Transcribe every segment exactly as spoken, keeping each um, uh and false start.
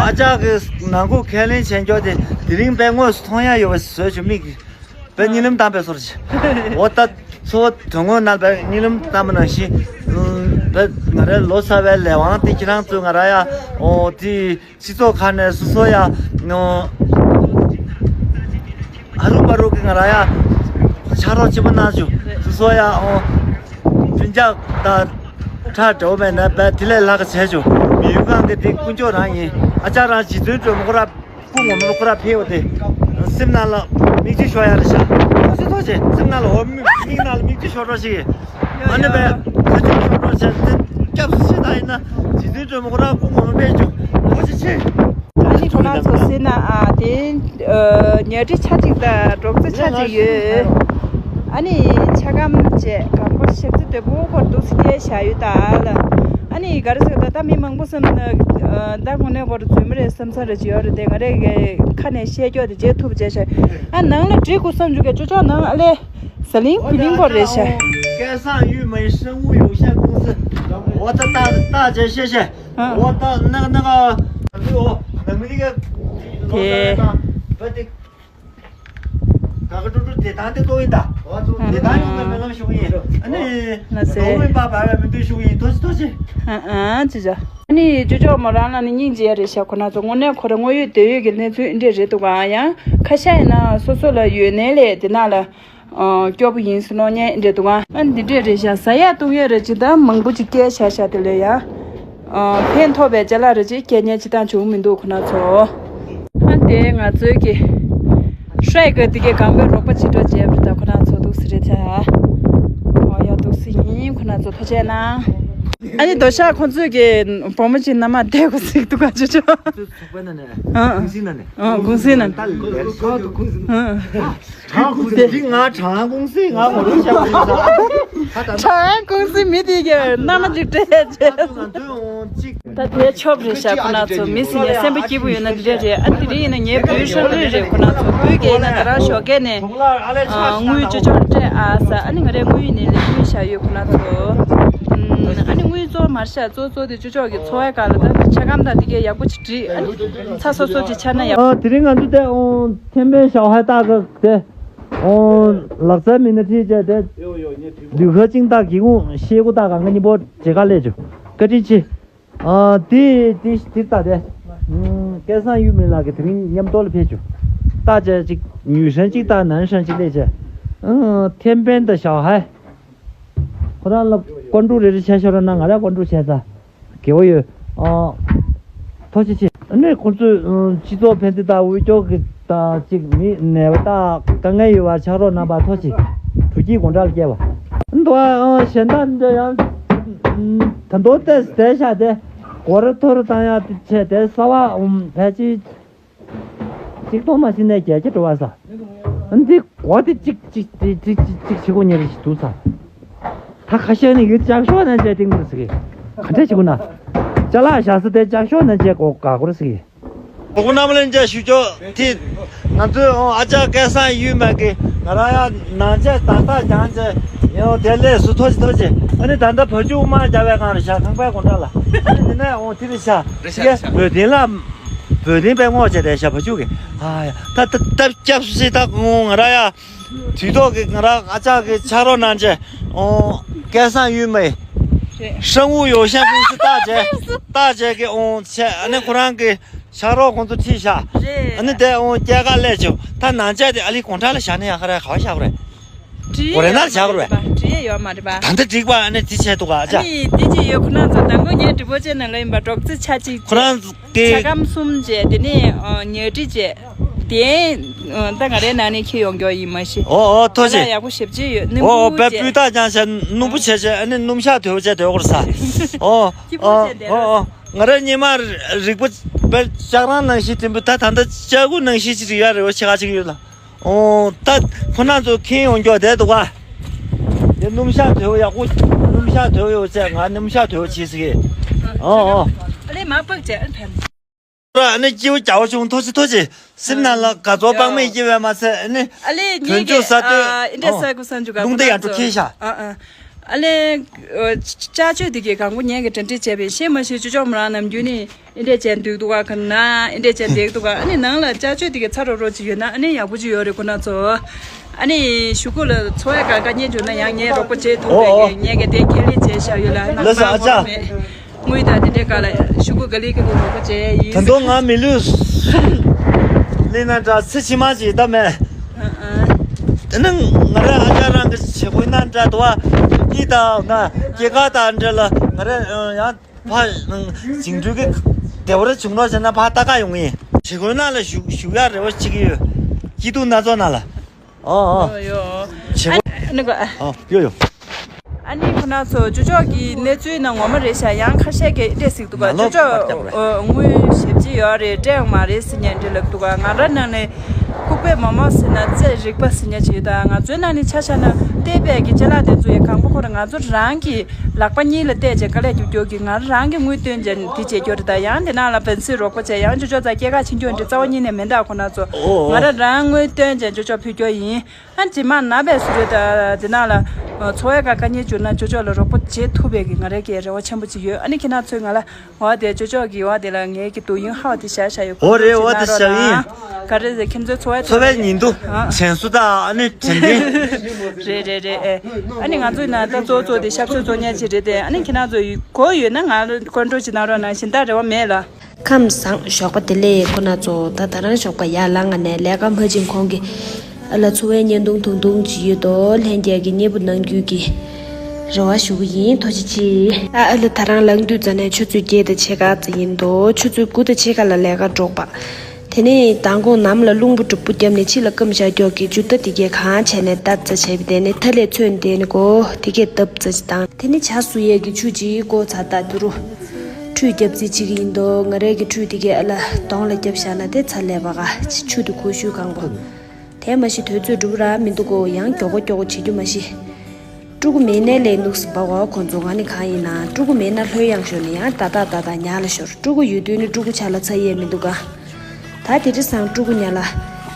ཨ་ཅག་གི་ནང་ཁུག་ཁས་ལེན་བྱས་འགྱོ་དེ་དེ་རིང་དཔེ་དངོས་སུ་མཐོང་ཡ་ཡོད་པ་བཟོས་བྱུང་མིག་གི་དཔེ་གཉིད་ལམ་བཏང་པའི་སོར་ཅིག་འོ་ད་ཚོ་དོན་དངོས་ནང་དཔེ་གཉིད་ལམ་བཏང་པ་ནང་བཞིན་དཔེ་ང་རའི་ལོ་ཙཱ་བའི་ལས་དབང་དེ་ཁྱེད་རང་ཚོས་ང་ར་ཡ་འོ་དེ་སྤྱི་ཚོགས་ཁག་ནས་སོ་སོ་ཡ་ཨ་རུ་པ་རུ་གི་ང་ར་ཡ་ཕྱག་རོགས་ཆེན་པོ་གནང་བྱུང་། སོ་སོ་ཡ་ཨོ་ཕུན་ཆག་དང་ཁྲ་འདྲ་བོ་མེད་ན་བས་དེ་ལས་ལྷག་ག་བྱས་བྱུང་། མི་ཡུལ་ཁང་གི་དེ་དཀོན་མཆོག་རང་ཡིན། ཨ་ཅག་རང་རྗེ་བཙུན་སྒྲོལ་མ་ཁོ་ར་སྐུ་ངོ་མ་ཁོ་ར་ཕེབས་ཡོད་དེ་སེམས་ནང་ལ་མིག་ཆུ་ཤོར་ཡ་རེད་ཤག་ཐུགས་རྗེ་ཐུགས་རྗེ། སེམས་ནང་ལ་འོ་མིག་ནང་ལ་མིག་ཆུ་ཤོར་རོགས་ཞིག་ཨ་ནི་བས་ཁ་ཆུ་ཤོར་རོགས་བྱས་དེ་སྐྱབས་སུ་མཆི་ད་ཡིན་ན་རྗེ་བཙུན་སྒྲོལ་མ་ཁོ་ར་སྐུ་ངོ་མ་ཕེབས་བྱུང་། ཐུགས་རྗེ་ཆེ། ཨ་ནི་ཁོ་རང་ཚོ་ཟེར་ན་ཨ་དེ་ཉལ་ཁྲི་ཆ་གཅིག་དང་སྒྲོག་ཙེ་ཆ་གཅིག་ཡོད། ཨ་ནི་ཆ་སྒམ་བཅས་གང་པོ་ཞབས་ཕྱི་དོད་པོ་སྐོར་འདུག་སེ་བསྐྱལ་བཞག་ཡོད་ད་ལ། ཨ་ནི་ག་རེ་ཟེར་ད་ད་མི་མང་པོ་བསམ་ན་ད་དངོས་གནས་སྐོར་རྫུན་མ་རེད་བསམ་ས་རེ་ཅི་ཡོད་རེད་དེ་ང་རེ་གི་ཁ་ནས་བཤད་རྒྱུ་དེ་བརྗེད་ཐུབ་བྱས་ཤག་ཨ་ནང་ལ་བྲིས་དགོས་བསམ་བྱུང་གི་ཅོ་ཅོ་ནང་ཨ་ལེ། ཟ་ལིང་བི་ལིང་སྐོར་རེད་ཤག་བསྐལ་བཟང་ཡུལ་མའི་生物有限公司། འོ་ད་ད་ད་ཅེ་ཤེ་ཤེ། ཨ། འོ་ད་ན་ན་ག་འོ་ན་མི་ག་དེ། བ་དེ། ག་ག་ཀྲུ་ཀྲུ་དེ་དང་དེ་ཏོ་ཡིན་ད། དེ་དང་ཡོང་ན་མེ་ལམ་ཞུགས་ཡིན། ཨ་ནི། ལ་སེ། ཏོ་མིན་པ་བ་བ་མི་འདུག་ཞུགས་ཡིན་ཏོ་ཅི་ཏོ་ཅི། ཨ་ཨ་ཅི་ཅི། ཨ་ནི་ཅོ་ཅོ་མོ་རང་ལ་ནི་སྙིང་རྗེ་རེད་ཤག་ཁོ་ན་ཚོ་དངོས་གནས་ཁོ་རང་དངོས་ཡོད་དེ་ཡོད་ཀྱི་གནས་ཚུལ་འདི་འདྲས་རེད་འདུག་ག་ཡང་ཁ་ཤས་ཡིན་ན་སོ་སོ་ལ་ཡོད་ནའི་ལས་དེ་ན་ལ། སྐྱོ་པོ་ཡིན་ཟེར་གནོད་ཉན་འདྲ་འདུག་ཨ། ཨ་འདི་འདྲས་རེད་ཤག་ཟ་ཡག་བཏུང་ཡག་རེད་ཅི་ད་མང་པོ་ཅིག་སྐྱེལ་བཞག་བཞག་དེ་ལས་ཡ། ཕན་ཐོགས་པའི་ཅ་ལག་རེད་ཅི་སྐྱེལ་ཉན་ཅི་ད་བྱུང་མི་འདུག་ཁོ་ན་ཚོ། ཨ་དེ་ང་ཚོའི་གི་ཧྲའི་གི་དེ་གའི་གང་པོའི་རོགས་པ་ཅི་འགྲོ་བྱས་པ་རེད་ད་ཁོ་ན་ཚོ་འདུག་སེ་རེད་ད། ཨོ་ཡ་འདུག་སེ་ཡིན་ཁོ་ན་ཚོ་ཐུགས་རྗེ་གནང་། ཨ་ནི་དོ་ཤག་ཁོ་ཚོས་གི་བུ་མོ་ཅིག་མནའ་མ་བསྡད་དགོས་ཟིག་འདུག་ག་ཅོ་ཅོ། ཚོགས་པ་ན་ནས། ཨ། ཀུང་སི་ན་ནས། ཨ་ཀུང་སི་ན་ནས། ད་ལས་ཁ་ཐུ་ཀུང་སི། ཨ། ཁྲང་ཀུང་སི་འདི་ང་ཁྲང་ཀུང་སི་ང་ངོ་རོལ་ཤག་ཀུང་སི། ཁྲང་ཀུང་སི་མི་དེ་གི་མནའ་མ་ཅིག་སྤྲད་བྱས། ད་དེ་ཆོབ་རེད་ཤག་ཁོ་ན་ཚོ་མི་སྲིད་ནས་སེམས་པ་སྐྱིད་པོ་ཡོད་ན་འདི་འདྲ་རེད། ཨ་དེ་རིང་ཡིན་ན་ངའི་བུའི་ཧྲང་རེ་རེད་ཁོ་ན་ཚོ་བུའི་གི་ཡིན་ན་ད་རང་ཞོགས་ཀས་ནས་དངུལ་ཅོ་ཅོ་སྤྲད་ཨ་ས་ཨ་ནི་ང་རའི་དངུལ་ནས་ལས་དངུལ་བཞག་ཡོད་ཁོ་ན་ཚོ། ཨ་ནི་དངུལ་གཙོ་མར་ཤག་གཙོ་གཙོ་དེ་ཅོ་ཅོ་གི་འཚོ་བའི་སྒང་ལ་ད་ཆ་སྒམ་དང་དེ་གས་ཡག་པོ་ཅིག་བྲིས་ཨ་ནི་ཚ་སོ་སོ་ཅིག་ཆགས་ན་ཡག་ཨ་དེ་རིང་ང་ཚོ་དེ་ཨོ་ཐེམ་པའི་ཞའོ་ཧའེ་ཏག་གི་དེ་ཨོ་ལག་རྩལ་མི་སྣ་ཁྲིད་བྱས་དེ་ལུས་ཁ་ཅིང་ཏག་གི་ཀུང་ཤེ་ཀུ་ཏག་གང་ག་གཉིས་པོ་མཇལ་ཁ་སླེབས་བྱུང་བཀའ་དྲིན་ཆེ། ཨ་དེ་དེ་དེ་ལྟ་དེ་སྐལ་བཟང་ཡུལ་མི་ལགས་ཀྱི་དེ་རིང་མཉམ་དུ་ལ་ཕེབས་བྱུང་ཏག་བྱས་ཅིག་ཉུས་ཧྲན་ཅིག་ཏག་ནན་ཧྲན་ཅིག་སླེབས་བྱས་ཨ་ཐེམ་པན་དང་ཞའོ་ཧའེ། ཁོ་རང་ལ་ཀོན་ཀྲུག་རེ་རེ་བྱས་ཤོར་ན་ང་རང་ཀོན་ཀྲུག་བྱས་ཙང་དགེ་བ་ཡོད། ཨ། ཐུགས་རྗེ་ཆེ། ཨ་ནི་ཁོང་ཚོས་ཨ་སྤྱི་ཚོགས་ཕན་བདེ་དང་འོས་སྐྱོར་གྱི་དང་གཅིག་མི་ནད་པ་དང་དཀའ་ངལ་ཡོད་པར་ཕྱག་རོགས་གནང་བར་ཐུགས་རྗེ་ཆེ། དྲོ་སྐྱིད་དགོང་དག་ལ་སྐྱེལ་བ། འདུག་ཨ་གཞན་དག་འདྲ་ཡང་ད་མདོ་ཏོག་ཙམ་བསྡད་བཞག་སྟེ་སྒོ་ར་ཐོ་རུ་བཏང་ཡག་དེ་བྱས་ཏེ་གསར་པ་ཕལ་ཆེར། གཅིག་སྟོང་མ་ཤི་ནས་བརྒྱད་ཅུ་འགྲོ་བ་ས། འདི་གོ་དེ་གཅིག་གཅིག་གཅིག་གཅིག་གཅིག་གཅིག་བྱེད་དགོས་ཉེ་རེ་ཞིག་འདུག་ས། ད་ཁ་ཤས་ནི་ཡོད་ལྕགས་ཤོག་ནང་བྱས་ཏིང་འདུག་ཟེར་གི། ག་འདྲ་བྱེད་དགོས་ན། ཅ་ལག་བཞག་ས་དེ་ལྕགས་ཤོག་ནང་བྱས་གོ་དགའ་དགོས་ཟེར་གི། གོ་གོ་རྣམ་ལེན་བྱས་ཞུ་ཆོག་དེ། ང་ཚོའི་ཨ་ཅག་སྐལ་བཟང་ཡུལ་མ་གི་ང་རང་ཡང་ནང་བྱས་ད་ལྟ་ཀྱང་བྱས་ཡང་དེ་ལས་སུ་ཐོ་ཅི་ཐོ་ཅི་ཨ་ནི་ད་ལྟ་བ་ཕྱུགས་དམག་རྒྱག་པའི་སྒང་རེད་ཤག་ཁང་པའི་དགོང་དག་ལ་ཨ་ནི་འདི་ནས་འོང་དེ་རེད་ཤག་རེད་ཤག་རེད་ཤག་བོད་དིང་ལ། བོད་དིང་པའི་ངོ་བྱས་ཏེ་ཞབས་ཕྱུག་གི། ཨ་ཡ། ད་ད་ད་སྐྱབས་སུ་ད་ང་ར་ཡ། དུས་ཐོག་གི་ང་ར་ཨ་ཅག་གི་ཕྱག་རོགས་གནང་བྱས། ཨོ། སྐལ་བཟང་ཡུལ་མའི། རེད། 生物有限公司 ལྟ་བྱས། ལྟ་བྱས་ཀྱི་ཨོ་བྱས་ཨ་ནི་ཁོ་རང་གི་ཕྱག་རོགས་ཁོང་ཚོ་ཁྲིད་བཞག་རེད། ཨ་ནི་དེ་ཨོ་སྐྱེལ་ག་སླེབས་བྱུང་ད་ནང་ཆས་དེ་ཨ་ལི་གོང་ཁྲ་ལ་བཞག་ནས་ཡང་ཁ་ར་ག་བ་བཞག་པ་རེད། བྲིས་གོ་རེ་ཡོད་ན་མ་བཞག་རེད་པ། པ། བྲིས་ཡོད་མ་རེད་པ། ད་ལྟ་འགྲིག་པ་ཨ་ནི་དེ་བྱས་འདུག་ག་ཨ་ཅག་དེ་ཅི་ཡོད་ཁོ་རང་ཚོ་དང་པོ་ངའི་འདྲི་པོ་ཅན་ནང་ལ་ཡིན་པ་གྲོགས་ཚེ་ཆ་གཅིག་ཁོ་རང་གི་ཆ་སྒམ་གསུམ་བྱས་དེ་ནས་ཉལ་ཁྲི་བྱས་དེ་ད་ང་རའི་ནང་ནས་ཁྱེར་ཡོང་རྒྱུ་ཡིན་མ་གཞི། ཨོ་ཨོ་ཐོ་ཅི། ཡག་པོ་ཞེ་པོ་ཅིག་ཡོད་ནི་ཨོ་ཨོ་པའི་སྤུས་དག་ཀྱང་བྱས་སྣུམ་པོ་བྱས་བྱས་ཨ་ནི་སྣུམ་ཤག་དོད་པོ་བྱས་དོད་པོ་རེད་ས། ཨོ་ཨོ་ཨོ་ཨོ། ང་རའི་ཉི་མ་རིག་པ་པའི་ལྕགས་རང་ནང་བཞིན་དེ་འབུ་ད་ད་ལྟ་ལྕགས་སྐུ་ནང་བཞིན་ཅིག་རིག་ཡ་རེ་བ་ཆེ་ཁ་ཅིག་ཡོད་ལ། ཨོ། ད་ཁོ་རང་ཚོ་ཁྱེར་ཡོང་རྒྱུ་བསྡད་འདུག་ག་དེ་སྣུམ་ཤག་དོད་པོ་ཡག་པོ་སྣུམ་ཤག་དོད་པོ་ཡོད་ཚད་ང་སྣུམ་ཤག་དོད་པོ་བྱེད་ཟེར་གི། ཨོ་ཨོ། ཨ་ལེ་མ་སྤག་བྱས་ཨ་ཐན། ཨ་ནི་སྐྱིད་པོ་རྒྱག་པོ་བྱུང་ཐོ་ཅི་ཐོ་ཅི་སེམས་ནང་ལ་དགའ་ཚོར་དཔག་མེད་སྐྱེ་བས་མ་ཚད་ཨ་ནི། ཨ་ལེ་ངས་དོན་གཅོད་ཀྱི་ས་སྟོད་ཨ་ཨིན་འདྲ་ས་ཀུ་སང་ཇུ་ག་རླུང་རྟ་ཡར་འགྲོ་ཁྱེར་ཤག་ཨ་ཨ། ཨ་ལས། ཨ་ཅག་ཅོས་དེ་གའི་གང་པོ་ངས་གི་གྲ་སྒྲིག་བྱས་པའི་ཤེས་མ་ཤེས་ཅོ་ཅོག་མོ་རང་ནམ་རྒྱུན་ནི་ཨིན་འདྲས་ཅན་འདུག་འདུག་ག་ག་ན་ཨིན་འདྲས་ཅན་འདུག་འདུག་ག་ཨ་ནི་ནང་ལ་ཅག་ཅོས་དེ་གའི་ཚ་རོ་རོ་ཅིག་ཡོད་ན་ཨ་ནི་ཡག་པོ་ཅིག་ཡོད་རེད་ཁོ་ན་ཚོ། ཨ་ནི་གཞུག་གུ་ལ་འཚོ་བའི་ག་ག་ཉན་བྱུང་ན་ཡང་ངས་རོགས་པ་བྱེད་ཐུབ་པའི་གི་ངས་གི་དེ་ཁས་ལེན་བྱས་བཞག་ཡོད་ལ་ཨ་ནི་ལ་ས་ཨ་ཅག་དངུལ་དང་དེ་འདྲའི་སྒང་ལ་གཞུག་གུ་ག་ལེ་ག་ལེ་རོགས་པ་བྱས་ཡིན། ད་དུང་ང་མི་ལུས་གསུམ་ལེན་ན་འདྲ་ཚེ་ཕྱི་མ་ཅིག་ད་མེད། ཨ་ཨ། དེ་ནི་ང་རང་ཨ་ཅག་རང་གི་བྱེད་སྒོ་ན་འདྲ་དུ་བ་གཉིས་དང་ང་སྐྱེས་སྐར་དང་འདྲ་ལ་ང་རང་ཡང་ཕ་ཞིང་འབྲུག་གི་བདེ་བར་བྱུང་རོགས་བྱས་ན་ཕ་ལྟ་ག་ཡོང་ངེས། བྱེད་སྒོ་ནང་ལ་བཞུགས་བཞུགས་ཡག་རེ་བ་བྱེད་ཀྱི་ཡོད། སྐྱིད་སྡུག་སྣ་ཚོགས་ནང་ལ། ཨོ་ཨོ། ཡོ་ཡོ། བྱེད་སྒོ། ཨ་ནི་གོ་ཨ། ཨོ་ཡོ་ཡོ། ཨ་ནི་ཁོ་ན་ཚོ་ཅོ་ཅོག་གི་གནས་ཚུལ་ནང་ངོ་མ་རེད་ཤག་ཡང་ཁ་ཤས་ཀྱིས་འདྲས་ཟིག་འདུག་ག་ཅོ་ཅོག་ཨོ་དངུལ་ཞེ་པོ་ཅིག་ཡོད་རེད་སྤྲད་ཡོང་མ་རེད་ཟེར་ཉན་འདྲས་ལབ་འདུག་ག་ང་རང་ནང་ནས་ལྐུགས་པས་མོག་མོག་ཟེར་ན་རྩེ་རིག་པ་ཟེར་ཉན་ཅིག་ཡོད་ད་ང་ཚོའི་ནང་ནས་ཆ་བཞག་ན་བལྟས་པས་ཀྱི་ཅ་ལག་དེ་ཚོ་ཡི་གང་པོ་ཁོ་རང་ང་ཚོ་རང་གི་ལག་པ་གཉིས་ལ་བལྟས་བྱས་དཀའ་ལས་རྒྱོབ་རྒྱོབ་ཀྱི་ང་རང་གི་དངུལ་བཏོན་བྱས་འདི་བྱས་རྒྱུ་རེད་ད་ཡང་འདི་ནང་ལ་བན་སྲིད་རོགས་པ་བྱས་ཡང་ཅོ་ཅོག་ཙ་སྐྱེས་ཀ་ཕྱིན་རྒྱུ་འདི་རྩ་བ་ཉིད་ནས་མེད་ད་ཁོ་ན་ཚོ་ང་རང་རང་དངུལ་བཏོན་བྱས་ཅོ་ཅོག་ཕུལ་རྒྱུ་ཡིན། ཨ་ནི་རྗེས་མ་ན་བའི་སུ་རེད་ད་འདི་ནང་ལ་འཚོ་བའི་ཀ་དཀའ་ངལ་བྱུང་ན་ཅོ་ཅོག་ལ་རོགས་པ་བྱེད་ཐུབ་པའི་གི་ང་རའི་གི་རེ་བ་ཆེན་པོ་ཅིག་ཡོད། ཨ་ནི་ཁྱེད་རང་ཚོས་ང་ལ་འོ་དེ་ཅོ་ཅོག་གི་འོ་དེ་ལ་ངའི་གི་དུ་ཡིན་ཧའོ་དེ་བཞག་བཞག་ཡོད། འོ་རེད་འོ་དེ་བཞག་ཡིན། ག་རེ་རེད་ཁྱེད་ཚོའི་འཚོ་བའི་འཚོ་བའི་ཉིན་དུ་དྲན་གསོ་དང་ཨ་ནི་དྲན་རྟེན། རེད་རེད་རེད་ཨེ། ཨ་ནི་ང་ཚོའི་ནང་ད་གཙོ་གཙོ་དེ་ཞབས་ཞུ་གཙོ་གཉེར་ཅིག་རེད་དེ་ཨ་ནི་ཁྱེད་རང་ཚོ་གོ་ཡོད་ན་ང་ལ་ཀོན་ཀྲོལ་ཅིག་གནང་རོགས་གནང་གཞན་དག་རེ་བ་མེད་ལ། ཁམས་བཟང་ཞོགས་པ་བདེ་ལེགས་ཁོ་ན་ཚོ། ད་ད་རང་ཞོགས་པ་ཡར་ལངས་ནས་ལས་ཀ་མ་ཕྱིན་གོང་གི་ཨ་ལ་འཚོ་བའི་བརྙན་ཐུང་ཐུང་ཐུང་ཅིག་ཡོད་དོ། ལྷན་རྒྱས་ཀྱི་མཉེས་པོ་གནང་རྒྱུ་གི་རེ་བ་ཞུ་གི་ཡིན། ཐུགས་རྗེ་ཆེ། ད་ཨ་ལ་ད་རང་ལངས་དུས་ཙ་ནས་ཆུ་ཚོད་བརྒྱད་དང་ཕྱེད་ཀ་ཙམ་ཡིན་དོ། ཆུ་ཚོད་དགུ་དང་ཕྱེད་ཀ་ལ་ལས་ཀ་འགྲོགས་པ། དེ་ནས་མདང་དགོང་ནམ་ལ་རླུང་བུ་གྲུབ་པོ་བརྒྱབ་ནས་ཕྱི་ལ་སྐམ་བཞག་ཀྱོག་གི་ཆུ་རྟ་དེ་གས་གང་བྱས་ནས་བཏབ་ཙ་བྱས་པ་དེ་ནས་མཐའ་ལས་ཚོན་དེ་ནི་གོ་དེ་གས་བཏབ་ཙ་ཅི་དང་དེ་ནས་ཇ་བཟོ་ཡས་ཀྱི་ཆུ་ཅིག་བསྐོལ་ཚར། ད་དུ་རུ། ཁྲུས་རྒྱབ་རྩིས་བྱེད་ཀྱི་ཡིན་དོ། ང་རའི་གི་ཁྲུས་དེ་གའི་ཨ་ལ་གདོང་ལ་རྒྱབ་བཞག་ན་དེ་ཚ་ལས་པ་ག་ཆུ་དེ་ཁོ་ཤུལ་གང་པོ། དེ་མ་གཞི་དུས་ཚོད་འགྲུབ་ར་མི་འདུག་གོ་ཡང་མགྱོགས་པོ་མགྱོགས་པོ་བྱེད་རྒྱུ་མ་གཞི། ཕྲུ་གུ་མེད་ནའི་ལས་ནུག་སི་པ་གོ་ཁོ་ཚོ་ང་ནི་གང་ཡིན་ན་ཕྲུ་གུ་མེད་ན་ལྷོད་ཡངས་ཤོར་ནས་ཡང་ད་ད་ད་ད་ཉག་ལ་ཤོར། ཕྲུ་གུ་ཡོད་དུས་ནི་ཕྲུ་གུ་ཆ་ལ་ཚ་ཡས་མི་འདུག་ག་ད་དེ་རིང་སང་ཕྲུ་གུ་ཉ་ལ།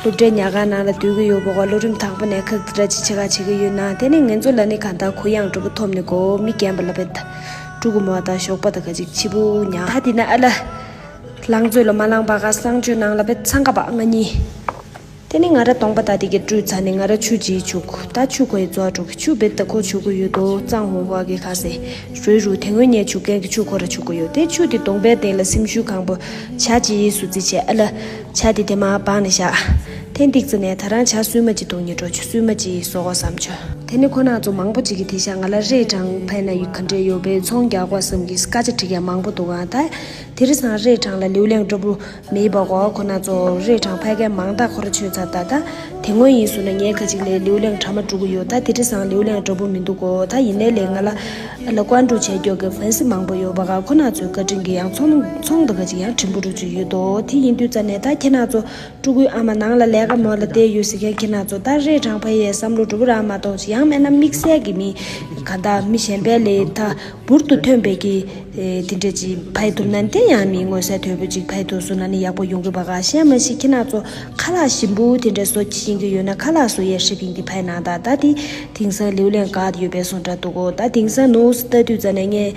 སློབ་གྲྭའི་ཉལ་ཁང་ནང་ལ་སྡོད་ཀྱི་ཡོད་པ་གོ་ལོ་རིམ་དང་པོ་ནས་ཁག་ཏི་ར་ཅི་ཆེ་ཁ་བྱེད་ཀྱི་ཡོད་ན་དེ་ནི་ང་ཚོ་ལ་ནི་གང་ལྟར་གུ་ཡངས་འགྲོ་པོ་ཐོབ་ནི་གོ་མི་རྒན་པ་ལ་བེད། ཕྲུ་གུ་མོ་དང་ཞོགས་པ་དང་ག་ཅིག་ཕྱི་པོ་ཉ་ད་དེ་ན་ཨ་ལ། ལང་ཚོད་ལ་མ་ལང་པ་ག་གསང་སྤྱོད་ནང་ལ་བེད་ཚང་ཀ་པ་ང་གཉིས། དེ་ནི་ང་ར་གདོང་པ་ད་དེ་གི་བཀྲུས་ཚར་ནས་ང་ར་ཆུ་ཅིག་བྱུག་ད་ཆུ་ཁོའི་རྫོགས་འགྲོ་གི་ཆུ་བེད་ད་ཁོ་བྱུག་གི་ཡོད་དོ་གཙང་ཧོ་ཧོ་གི་ཁ་སེ། རུས་རུ་དེ་སྔོན་ངས་བྱུག་མཁན་གི་ཆུ་ཁོ་ར་བྱུག་གི་ཡོད་དེ་ཆུ་དེ་གདོང་པའི་སྟེང་ལ་སེམས་ཤུགས་གང་པོ་ཇ་ཅིག་སུ་རྩི་བྱས་ཨ་ལ། ཇ་དེ་དེ་མ་སྦང་ནས་བཞག་དེ་འདིག་ཙི་ནས་ད་རང་ཇ་སུས་མ་ཅིག་འཐུང་ཉེ་འགྲོ་ཆུ་སུས་མ་ཅིག་གསོ་གོ་བསམ་ཆོ། དེ་ནི་ཁོ་ན་ཚོ་མང་པོ་ཅིག་གི་དེ་ཤ་ང་ལ་རེས་གྲང་ཕན་ན་ཡུ་ག་འདྲེ་ཡོད་པའི་ཚོང་རྒྱག་གོ་བསམ་གི་སྐད་ཆ་དྲི་མཁན་མང་པོ་འདུག་ག་ད། དེ་རིང་སང་རེས་གྲང་ལ་ལེའུ་ལེང་འགྲོ་བུ། མེད་པ་གོ་ཁོ་ན་ཚོ་རེས་གྲང་ཕ་གའི་མང་དག་ཁོ་ར་ཆོད་ཚར་ད་ད། དེ་སྔོན་ཡིན་སུ་ན་ངས་ཁ་ཅིག་ལས་ལེའུ་ལེང་གྲ་མ་འགྲོ་གི་ཡོད་ད་དེ་རིང་སང་ལེའུ་ལེང་འགྲོ་བུ་མི་འདུག་གོ་ད་ཡིན་ནའི་ལས་ང་ལ། ལ་ཀོན་འགྲོ་བྱས་རྒྱོ་གི་ཧྥན་སི་མང་པོ་ཡོད་པ་ག་ཁོ་ན་ཚོའི་བཀའ་དྲིན་གི་ཡང་ཚོང་ཚོང་དང་ཁ་ཅིག་ཡང་དྲིན་པོ་རུ་ཆུ་ཡོད་དོ་དེ་ཡིན་དུས་ཙ་ནས་ད་ཁྱེད་ན་ཚོ་ཕྲུ་གུའི་ཨ་མ་ནང་ལ་ལས་ཀ་མོ་ལ་བསྡད་ཡོད་ཟེར་མཁན་ཁྱེད་ན་ཚོ་ད་རེས་གྲང་ཕ་ཡའི་བསམ་བློ་འགྲོ་བུ་ར་མ་གཏོང་ཞིག་ཡང་མེད་ན་དམིགས་བསལ་གི་མི་ག་ད་མི་གཞན་པའི་ལས་ད་འབུར་དུ་ཐོན་པའི་གི་དེ་འདྲ་ཅིག་ཕ་ཡི་ཐུབ་ན་དེ་ཡང་མི་མངོན་གསལ་དོད་པོ་ཅིག་ཕ་ཡི་ཐུབ་སོང་ན་ནི་ཡག་པོ་ཡོང་གི་བ་ག་ཤེས་མ་ཤེས་ཁྱེད་ན་ཚོ་ཁ་ལག་ཞིམ་པོ་དེ་འདྲ་བཟོ་ཤེས་ཀྱི་ཡོད་ན་ཁ་ལག་བཟོ་ཡས་ཧྲི་ཕིང་དེ་ཕ་ཡི་ནང་ད་ད་དེ་དེང་སང་ལེའུ་ལེན་ག་ཡོད་པའི་སོང་འདྲ་འདུག་གོ་ད་དེང་སང་ནུ་ལྟ་དུས་ཙ་ནས་ངས།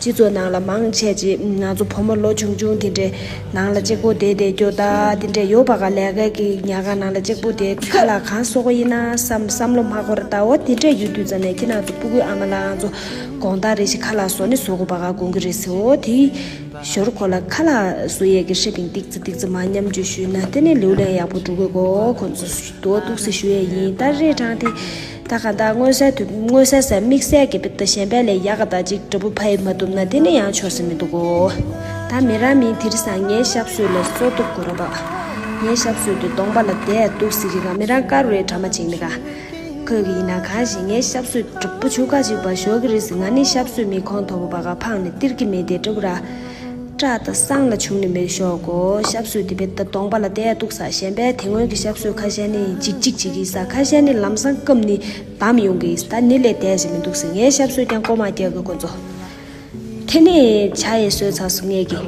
སྤྱི་ཚོགས་ནང་ལ་མང་ཆེ་ཅིག་ང་ཚོ་བུ་མོ་ལོ་ཆུང་ཆུང་དེ་འདྲའི་ནང་ལ་གཅིག་པོ་བསྡད་བསྡད་རྒྱུ་ད་དེ་འདྲའི་ཡོད་པ་ག་ལས་ཀའི་གི་ཉལ་ཁང་ནང་ལ་གཅིག་པོ་བསྡད་ཁ་ལག་གང་གསོག་གི་ཡིན་ན་བསམ་བསམ་བློ་མ་འཁོར་ད་འོ་དེ་འདྲའི་ཡོད་དུས་ཙ་ནས་ཁྱེད་རང་ཚོ་སྤུ་གུའི་ཨ་མ་ལགས་ང་ཚོ་དགོང་དག་རེ་ཞིག་ཁ་ལག་བཟོ་ནི་བཟོ་དགོས་པ་ག་དགོངས་ཀྱི་རེད་ཟེར་འོ་དེ་ཞོར་ཁོ་ལ་ཁ་ལག་བཟོ་ཡས་ཀྱི་ཧྲི་ཕིང་ཏིག་ཙི་ཏིག་ཙི་མ་མཉམ་སྤྱོད་ཞུས་ན་དེ་ནས་ལེའུ་ལེན་ཡག་པོ་འགྲོ་གི་གོ་ཁོ་ཚོ་དོ་ཏུག་སེ་ཞུ་ཡས་ཡིན་ད་རེས་གྲང་དེ། ད་ག་ད་མངོན་གསལ་དུ་མངོན་གསལ་ཟེར་དམིགས་བསལ་གྱི་བེད་ད་གཞན་པའི་ལས་ཡག་ག་ད་ཅིག་འདྲ་པོ་ཕ་ཡི་མ་ཐུབ་ན་དེ་ནི་ཡང་ཆོག་ས་མི་འདུག་གོ་ད་མི་རང་མིན་དེ་རིང་སང་ངའི་ཞབས་སོས་ལ་སོ་ཏོག་གོ་ར་བ། ངའི་ཞབས་སོས་དེ་གདོང་པ་ལ་བསྡད་འདུག་ཟེར་གི་ག་མི་རང་དཀར་བའི་གྲ་མ་བྱིང་ནི་ག་ཁོས་གི་ཡིན་ན་གང་ཞིག་ངའི་ཞབས་སོས་འདྲ་པོ་ཆུ་ཁ་ཅིག་པ་ཞོག་གི་རེད་ཟེར་ང་ནི་ཞབས་སོས་མི་ཁོང་ཐོབ་པ་ག་ཕངས་ནས་སྟེར་གི་མེད་དེ་འདྲ་པོ་ར། སྐྲ་དང་སང་ལ་བྱུང་ནི་མེད་ཤོག་གོ་ཞབས་སོས་དེ་བེད་ད་གདོང་པ་ལ་བསྡད་འདུག་ས་གཞན་པའི་དེ་སྔོན་གྱི་ཞབས་སོས་ཁ་ཤས་ནི་འཇིག་འཇིག་བྱེད་ཀྱི་ས་ཁ་ཤས་ནི་ལམ་སང་སྐམ་ནི་བསྡམས་ཡོང་གི་ས་ད་ནི་ལས་བསྡད་ཞིག་མི་འདུག་ཟེར་ངའི་ཞབས་སོས་ཀྱང་ཀོ་མ་རྒྱག་གི་ཁོ་ཚོ། དེ་ནས་ཇ་ཡི་སོས་ཚར་སོང་ངས་ཀྱི།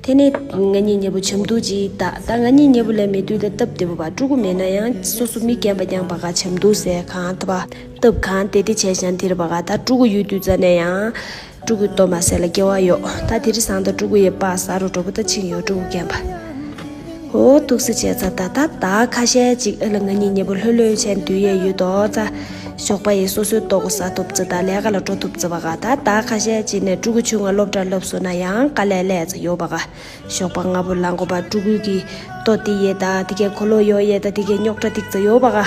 དེ་ནས་ང་གཉིས་མཉམ་པོ་ཆམ་འདུག་ཅིག་ད་ད་ང་གཉིས་མཉམ་པོ་ལས་མེད་དུས་ད་སྟབས་བདེ་པོ་བ་ཕྲུ་གུ་མེད་ན་ཡང་སོ་སོ་མི་རྒན་པ་རྐྱང་པ་ག་ཆམ་འདུག་ཟེར་གང་ཐུབ་པ་སྟབས་གང་བདེ་བདེ་བྱས་ཤང་དེར་པ་ག་ད་ཕྲུ་གུ་ཡོད་དུས་ཙ་ནས་ཡང་ཕྲུ་གུ་ལྟོ་མ་ཟས་ལ་སྐྱེ་བ་ཡོད། ད་དེ་རིང་སང་ད་ཕྲུ་གུ་ཡི་པ་ཟ་རུ་གྲོགས་པོ་ད་ཕྱིན་ཡོད་ཕྲུ་གུ་རྒན་པ། ཨོ་ཐུགས་སྲས་བྱས་ཚར་ད་ད་ད་ཁ་ཤས་ཅིག་ཨ་ལ་ང་གཉིས་མཉམ་པོ་ལྷོད་ལྷོད་བྱས་འདུག་ཡས་ཡོད་དོ་ཙ། ཞོགས་པ་ཡི་སོ་སོའི་ལྟོ་གོ་ཟ་ཐུབ་ཙི་ད་ལས་ཀ་ལ་འགྲོ་ཐུབ་ཙི་བ་ག་ད་ད་ཁ་ཤས་ཅིག་ནས་ཕྲུ་གུ་ཆུང་ང་སློབ་གྲྭ་སློབ་སོང་ན་ཡང་དཀའ་ལས་ལས་ཙི་ཡོད་པ་ག་ཞོགས་པ་སྔ་པོ་ལངས་དགོས་པ་ཕྲུ་གུ་གི་ལྟོ་དེ་ཡས་ད་དེ་གའི་འཁོར་ལོ་ཡོ་ཡས་ད་དེ་གའི་རྙོག་དྲ་ཏིག་ཙི་ཡོད་པ་ག་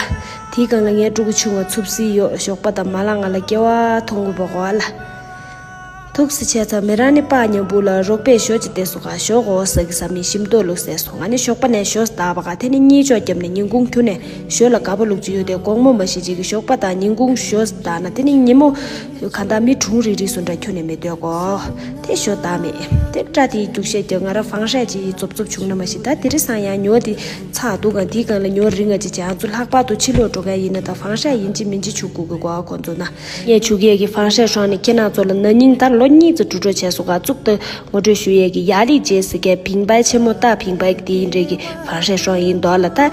དེའི་སྒང་ལ་ངའི་ཕྲུ་གུ་ཆུང་ང་འཚུབ་སི་ཡོད། ཞོགས་པ་དང་མ་ལ་ང་ལ་སྐྱེ་བ་མཐོང་དགོས་པ་གོ་ཨ་ལ། ཐུགས་སུ་ཆེ་ཚ་མི་རང་ནི་པ་མཉམ་པོ་ལ་རོགས་པས་ཞོ་ཅི་བལྟས་སོ་ག་ཞོ་གོ་ས་གི་ས་མི་ཤིམ་ཏོ་ལུག་ཟས་སོ། ང་ནི་ཞོགས་པ་ནས་ཞོ་ཟ་བ་ག་དེ་ནི་གཉིད་ཅོག་བརྒྱབ་ནས་ཉིན་གུང་ཁྱུ་ནས་ཞོ་ལ་དགའ་པོ་ལུག་ཅི་ཡོད་དེ་དགོང་མོ་མ་ཤི་ཅིག་གི་ཞོགས་པ་དང་ཉིན་གུང་ཞོ་ཟ་ན་དེ་ནི་ཉིན་མོ་ག་འདྲ་མི་གྲུང་རིག་རིག་སུ་འདྲ་ཁྱོ་ནས་མི་སྡོད་གོ་དེ་ཞོ་ད་མེད་དེ་སྐྲ་དེའི་རྒྱུག་ཤད་ཀྱི་ང་ར་ཧྥང་ཧྲས་ཅི་ཡི་རྩོབ་རྩོབ་བྱུང་ན་མ་ཤི་ད་དེ་རི་སང་ཡང་ཉོ་དེ་ཚ་འདུག་ག་དེའི་སྒང་ལ་ཉོ་རིང་ང་ཅི་ཅང་ཚུ་ལྷག་པར་དུ་ཕྱི་ལོགས་འགྲོ་མཁན་ཡིན་ན་ད་ཧྥང་ཧྲས་ཡིན་ཅི་མིན་ཅི་བྱུག་དགོས་གི་གོ་ཁོ་ཚོ་ན། ངས་བྱུག་ཡས་ཀྱི་ཧྥང་ཧྲས་ཧྲོང་ནི་ཁྱེད་རང་ཚོ་ལ་ན་ནིང་ད་ལོ་གཉིས་ཙམ་འགྲོ་འགྲོ་བྱས་སོང་ག་བཙུགས་ཏེ་ངོ་སྤྲོད་ཞུ་ཡས་ཀྱི་ཡ་ལི་ཇེ་ཟེར་མཁན་བིང་བའི་ཆེན་མོ་ཏ་བིང་བའི་དེ་ཡིན་རེད་ཀྱི་ཧྥང་ཧྲས་ཧྲོང་ཡིན་མདོག་ལ་ད།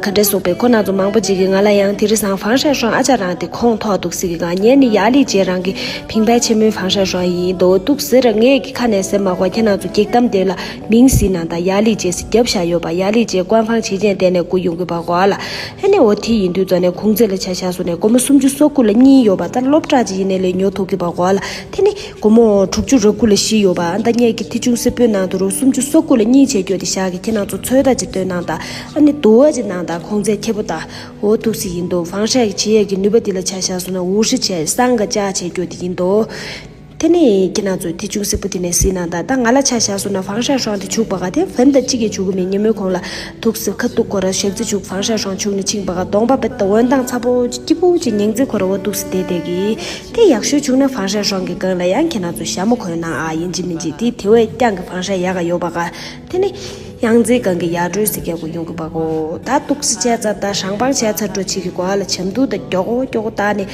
ག་འདྲས་སོང་པས་ཁོ་རང་ཚོ་མང་པོ་ཅིག་གིས་ང་ལ་ཡང་དེ་རིང་སང་ཧྥང་ཧྲས་ཧྲོང་ཨ་ཅག་རང་དེ་ཁོང་ཐོག་འདུག་ཟེར་གི་ག་ངས་ནི་ཡ་ལི་ཇེ་རང་གི་བིང་བའི་ཆེན་མོའི་ཧྥང་ཧྲས་ཧྲོང་ཡིན་མདོག་འདུག་ཟེར་ངས་ཀྱི་ཁ་ནས་ཟེར་མ་གོ་ཁྱེད་རང་ཚོ་གེགས་གཏམ་དེ་ལ་མིང་ཟིན་ནང་ད་ཡ་ལི་ཇེ་ཟེར་རྒྱབ་བཞག་ཡོད་པ་ཡ་ལི་ཇེ་ཀོན་ཧྥང་ཆེ་ཅན་དེ་ནས་སྐུ་ཡོང་གི་པ་གོ་ཨ་ལ། ཧེ་ནས་འོ་དེ་ཡིན་དུས་ཙ་ནས་གུང་ཚེ་ལ་ཆ་བཞག་སོང་ནས་སྒོར་མོ་སུམ་ཅུ་སོ་དགུ་ལ་གཉིས་ཡོད་པ་ད་སློབ་གྲྭ་ཅིག་ཡིན་ནས་ལས་ཉོ་ཐུབ་ཀྱི་པ་གོ་ཨ་ལ། དེ་ནི་སྒོར་མོ་དྲུག་ཅུ་རེ་དགུ་ལ་བཞི་ཡོད་པ་ཨ་ད་ངས་ཀྱི་ཐི་ཆུང་སེར་པོའི་ནང་དུ་རུ་སུམ་ཅུ་སོ་དགུ་ལ་གཉིས་བྱས་སྐྱོ་དེ་བཞག་གི་ཁྱེད་རང་ཚོ་ཚོད་ལྟ་ཅིག་སྟོན་གནང་དང་ཨ་ནི་དུ་བ་ཅིག་གནང་དང་གུང་ཚེ་ཁེ་པོ་དང་འོ་ཐུག་སི་ཡིན་འདུག་ཧྥང་ཧྲས་ཀྱི་བྱེད་ཡས་ཀྱི་ནུས་པ་དེ་ལ་ཆ་བཞག་སོང་ན་འུ་ཧྲི་བྱས་སང་ག་ཅག་བྱས་སྐྱོ་དེ་ཡིན་འདུག་དེ་ནས་ཁྱེད་རང་ཚོས་དེ་ཅུང་སྲིད་པོ་དེ་ནས་སྲིད་ནང་ད་ད་ང་ལ་ཆ་བཞག་སོང་ན་ཧྥང་ཧྲན་ཧྲང་དེ་བྱུག་པ་ག་དེ་བན་ད་གཅིག་གིས་བྱུག་གི་མེད། ཉིན་མོའི་གོང་ལ་ཐུག་སྲིད་ཁ་ཐུག་ཁོ་ར་ཞག་རྩི་བྱུག་ཧྥང་ཧྲན་ཧྲང་བྱུག་ནས་ཕྱིན་པ་ག་གདོང་པ་བེད་ད་འོན་ཏང་ཚ་པོ་ཅིག་སྐྱིད་པོ་ཅིག་ཉིང་རྩི་ཁོ་ར་འོ་ཐུག་སྲིད་དེ་དེ་གི་དེ་ཡག་ཤོས་བྱུག་ན་ཧྥང་ཧྲན་ཧྲང་གི་སྒང་ལ་ཡང་ཁྱེད་རང་ཚོ་ཞྭ་མོ་གོན་ན་ཨ་ཡིན་གཅིག་མིན་གཅིག་དེ་དེ་བས་རྐྱང་གི་ཧྥང་ཧྲན་ཡག་ག་ཡོད་པ་ག་དེ་ནི་ཡང་རྩེ་སྒང་གི་ཡར་འགྲོའི་སྲིད་སྐྱ་གོ་ཡོང་གི་པ་གོ་ད་ཐུག་སྲིད་བྱས་ཚར་ད་ཧྲང་པང་བྱས་ཚར་འགྲོ་བྱེད་ཀྱི་གོ་ཨ་ལ་ཆམ་འདུག་ད་མགྱོགས་གོ་མགྱོགས་གོ་ད་ནི།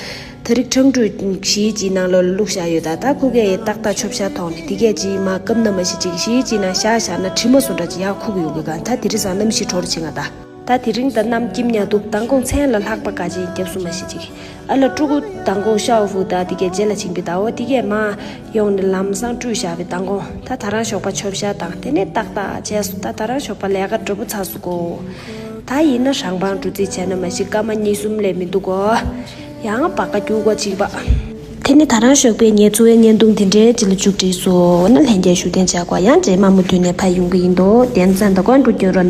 ད་རིག་ཁྲང་ཀྲུའུ་གཞིས་ཀྱི་ནང་ལོགས་ལ་བླུགས་བཞག་ཡོད། ད་ད་ཁོ་གའི་ཏག་ཏག་ཆོབ་ཤ་ཐོག་ནས་དེ་གས་ཅིག་མ་སྐམ་ན་མ་ཤི་ཅིག་གཞིས་ཀྱི་ནང་ཤ་བཞག་ན་དྲི་མ་སོ་འདྲ་ཅིག་ཡག་ཁུག་ཡོང་གི་ག་ད་དེ་རིང་སང་གནམ་གཤིས་དྲོ་རུ་ཕྱིན་ང་ད། ད་དེ་རིང་ད་གནམ་སྐྱིབས་ཉག་འདུག་མདང་དགོང་མཚན་ལ་ལྷགས་པ་ག་ཅིག་རྒྱབ་སུ་མ་ཤི་ཅིག་ཨ་ལ་ཕྲུ་གུ་མདང་དགོང་ཤའོ་ཧྥུ་ད་དེ་གས་རྗེས་ལ་ཕྱིན་པའི་ད་འོ་དེ་གས་མ་ཡོང་ནས་ལམ་སང་བཀྲུས་བཞག་པའི་མདང་དགོང་ད་ད་རང་ཞོགས་པ་ཆོབ་ཤ་དང་དེ་ནས་ཏག་ཏག་བྱས་སོ། ད་ད་རང་ཞོགས་པ་ལས་ཀ་འགྲོ་པོ་ཚ་སུ་གོ་ད་ཡིན་ན་ཧྲང་པང་འགྲོ་རྩིས་བྱས་ན་མ་གཞི་སྐར་མ་གཉིས་གསུམ་ལས་མི་འདུག་གོ་ཡང་བག་ཀ་རྒྱུག་གོ་ཅིག་པ། དེ་ནི་ད་རང་ཞོགས་པའི་ངལ་འཚོ་བའི་བརྙན་ཐུང་འདི་འདྲའི་ཅིག་ལ་མཇུག་སྒྲིལ་སོང་ན་ལྷན་རྒྱས་བཞུགས་གདན་འཇགས་གོ་ཡང་རྗེས་མ་མུ་མཐུད་ནས་ཕར་ཡོང་གི་ཡིན་འདུག་དེ་ཚན་ད་གོན་འགྲོ་སྐྱོན་རོགས།